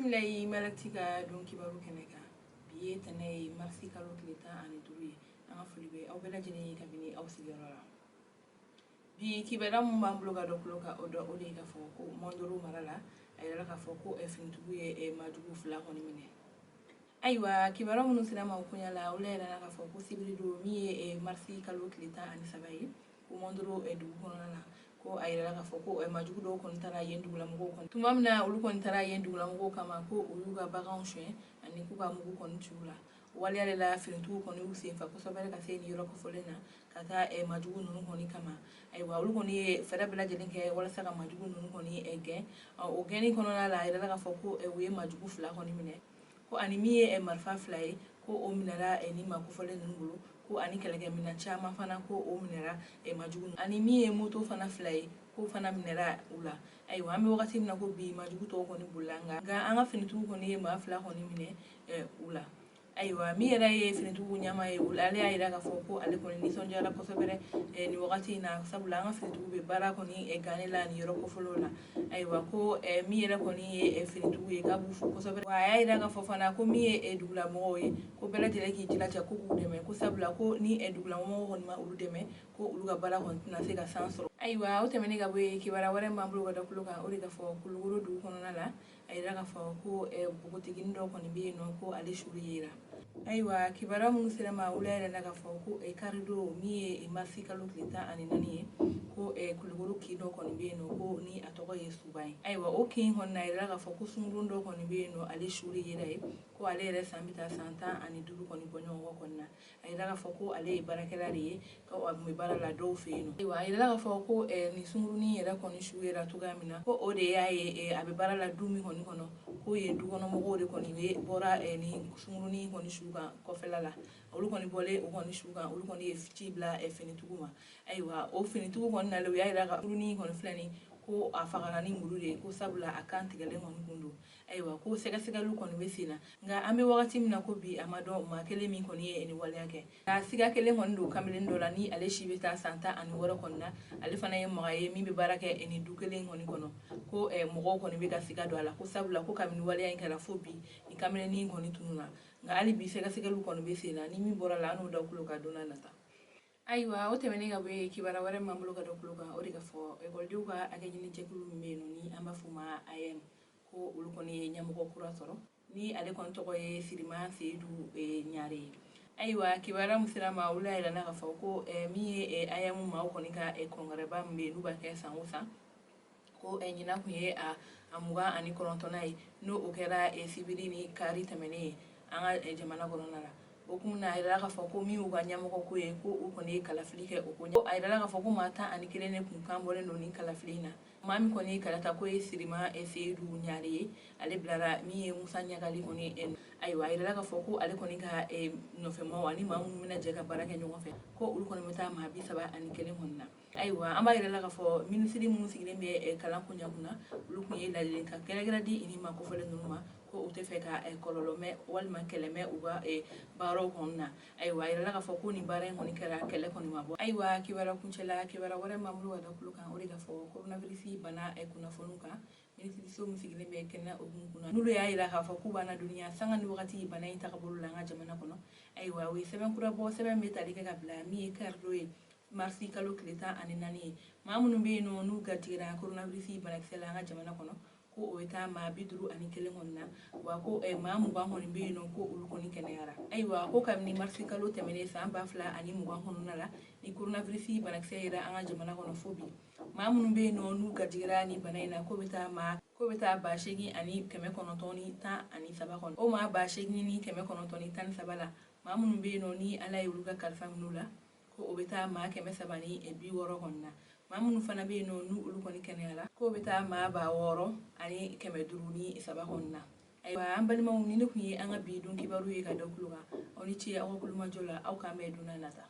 Bisimila i Malactu ka don kibaru kɛnɛ kan. Bi ye tɛnɛ ye, marisi kalo tile 15 ye. An ka foli bɛ aw bɛɛ lajɛlen ye kabini aw sigiyɔrɔ la. Bi kibaruya min b'an bolo ka dɔ tulo kan, o dɔ o de ye k'a fɔ ko Mondoro mara la, a yirala k'a fɔ ko finitigiw ye maajugu fila kɔni minɛ. Ayiwa, kibaruya minnu sera ma o koɲa la, olu yirala k'a fɔ ko sibiri don min ye marisi kalo tile 13 ye, ko Mondoro dugu kɔnɔna na, ko a yirala k'a fɔ ko maajugu dɔw kɔni taara yen dugulamɔgɔw kɔni. Tuma min na olu kɔni taara yen dugulamɔgɔw kama, ko u y'u ka baganw suɲɛ ani k'u ka mugu kɔni ci u la. Waleya de la, finitigiw kɔni y'u senfa kosɛbɛ ka se nin yɔrɔ kofɔlen na ka taa maajugu ninnu kɔni kama. Ayiwa, olu kɔni ye fɛɛrɛ bɛɛ lajɛlen kɛ walasa ka maajugu ninnu kɔni gɛn. O gɛnni kɔnɔna la, a yirala k'a fɔ ko u ye maajugu fila kɔni minɛ, ko ani min ye marifa fila ye, ko o minɛra ni maa kofɔlen ninnu bolo, ko ani kɛlɛkɛminɛn caman fana, ko o minɛra maajugu, ani min ye moto fana fila ye, k'o fana minɛra u la. Ayiwa, an bɛ wagati min na ko bi, maajugu tɔw kɔni bolila, nka an ka finitigiw kɔni ye maa fila kɔni minɛ u la. Ayiwa, min yɛrɛ ye finitigiw ɲɛmaa ye, ale y'a jira k'a fɔ ko ale kɔni nisɔndiyara kosɛbɛ nin wagati in na, sabula an ka finitigiw bɛ baara kɔni gannen la nin yɔrɔ kofɔlenw la. Ayiwa, ko min yɛrɛ kɔni ye finitigiw ye, k'a b'u fo kosɛbɛ. Wa a y'a jira k'a fɔ fana ko min ye dugulamɔgɔw ye, ko bɛɛ lajɛlen k'i jilaja ko k'u dɛmɛ, ko sabula ko ni dugulamɔgɔw kɔni ma olu dɛmɛ, ko olu ka baara kɔni tɛna se ka san sɔrɔ. Ayiwa, o tɛmɛnen ka bɔ yen, kibaruya wɛrɛ b'an bolo ka da tulo kan, o de ka fɔ Kulukoro dugu kɔnɔna la, a yira k'a fɔ ko npogotiginin dɔ kɔni bɛ yen nɔ, ko ale su de yera. Ayiwa, kibaruya minnu sera ma, olu y'a yira k'a fɔ ko karidon min ye marisi kalo tile 14 ye, ko Kulukoro kin dɔ kɔni bɛ yen nɔ, ko ni a tɔgɔ ye Suba ye. Ayiwa, o kin kɔni na, a yira k'a fɔ ko sungurun dɔ kɔni bɛ yen nɔ, ale su de yera ye, ko ale yɛrɛ san bɛ taa san 15 kɔni bɔ ɲɔgɔn kɔ kɔni na. A yira k'a fɔ ko ale ye baarakɛla de ye, ko a tun bɛ baara la dɔw fɛ yen nɔ. Ayiwa, a yirala k'a fɔ ko nin sungurunin yɛrɛ kɔni su yera cogoya min na, ko o de y'a ye a bɛ baara la du min kɔni kɔnɔ, ko yen dukɔnɔmɔgɔw de kɔni bɔra nin sungurunin kɔni su kan kɔfɛla la. Olu kɔni bɔlen o kɔni su kan, olu kɔni ye ci bila finitigiw ma. Ayiwa, o finitigiw kɔni nalen, u y'a yira ka sungurunin kɔni filɛ nin, ko a fagara ni muru de ye, ko sabula a kan tigɛlen kɔni kun don. Ayiwa, ko sɛgɛsɛgɛliw kɔni bɛ sen na, nka an bɛ wagati min na ko bi, a ma dɔn maa kelen min kɔni ye nin waleya kɛ. Nka siga kelen kɔni don kamalen dɔ la, ni ale si bɛ taa san 16 kɔni na. Ale fana ye maga ye min bɛ baara kɛ nin du kelen kɔni kɔnɔ, ko mɔgɔw kɔni bɛ ka siga don a la, ko sabula ko kabini waleya in kɛra fo bi, nin kamalennin kɔni tununna. Nka hali bi sɛgɛsɛgɛliw kɔni bɛ sen na, ni min bɔra la, an n'o da tulo kan don n'a nata. Ayiwa, o tɛmɛnen ka bɔ yen, kibaruya wɛrɛ min b'an bolo ka da tulo kan, o de ka fɔ ekɔlidenw ka hakɛ ɲini jɛkulu min bɛ yen nɔ, ni an b'a f'o ma AEEM, ko olu kɔni ye ɲɛmɔgɔ kura sɔrɔ, ni ale kɔni tɔgɔ ye Siriman Seyidu Ɲare ye. Ayiwa, kibaruya min sera ma, olu y'a yira k'a fɔ ko min ye AEEM maaw kɔni ka congrès min bɛ yen, n'u b'a kɛ san o san, ko ɲinan kun ye a 29nan ye, n'o o kɛra sibiri ni kari tɛmɛnen ye an ka jamana kɔnɔna la. O kun na, a yirala k'a fɔ ko min y'u ka ɲɛmɔgɔ ko ye, ko u kɔni ye kalafili kɛ o ko. A yirala k'a fɔ ko maa 11 de kun kan bɔlen don nin kalafili in na. Maa min kɔni ye kalata, ko ye Sirima Seyidu Ɲare ye, ale bilara min ye Musa Ɲagali kɔni. Ayiwa, a yirala k'a fɔ ko ale kɔni ka nɔfɛmaaw ani maa minnu bɛna jɛ ka baara kɛ ɲɔgɔn fɛ, ko olu kɔni bɛ taa maa 31 kɔni na. Ayiwa, an b'a yira la k'a fɔ minisiri minnu sigilen bɛ kalan ko ɲɛ kunna, olu tun ye ladilikan kɛrɛnkɛrɛn di nin maa kofɔlen ninnu ma, ko u tɛ fɛ ka kɔlɔlɔ mɛn walima kɛlɛ mɛn u ka baaraw kɔnɔna na. Ayiwa, a yirala k'a fɔ ko nin baara in kɔni kɛra, kɛlɛ kɔni ma bɔ. Ayiwa, kibaruya kuncɛla, kibaruya wɛrɛ b'an bolo ka da tulo kan, o de k'a fɔ coronavirus bana kunnafoniw kan, minisiriso min sigilen bɛ kɛnɛya hukumu kunna, n'olu y'a yira k'a fɔ k'u b'an ladɔnniya sanga ni wagati bana in tagabolo la an ka jamana kɔnɔ. Ayiwa, u ye sɛbɛn kura bɔ, sɛbɛn bɛ tali kɛ ka bila min ye karidon ye, marisi kalo tile 14 ye. Maa minnu bɛ yen nɔ, n'u garijɛgɛra coronavirus banakisɛ la an ka jamana kɔnɔ, ko o bɛ taa maa 51 kɔni na, wa ko maa 20 kɔni bɛ yen nɔ, ko olu kɔni kɛnɛyara. Ayiwa, ko kabini marisi kalo tɛmɛnen san 2020 kɔnɔna la, ni coronavirus banakisɛ yera an ka jamana kɔnɔ fo bi, maa minnu bɛ yen nɔ, n'u garijɛgɛra ni bana in na, ko bɛ taa 8913 kɔnɔ. O maa 8913 la, maa minnu bɛ yen nɔ, ni Ala ye olu ka kalifa minɛ u la, ko o bɛ taa maa 360 kɔni na. Maa minnu fana bɛ yen nɔ, n'u olu kɔni kɛnɛyara, k'o bɛ taa maa 6503 kɔni na. Ayiwa, an balimaw, ni ne tun ye an ka bi don kibaru ye ka da tulo kan. Aw ni ce aw ka kulomajɔ la. Aw k'an bɛn don n'a nata.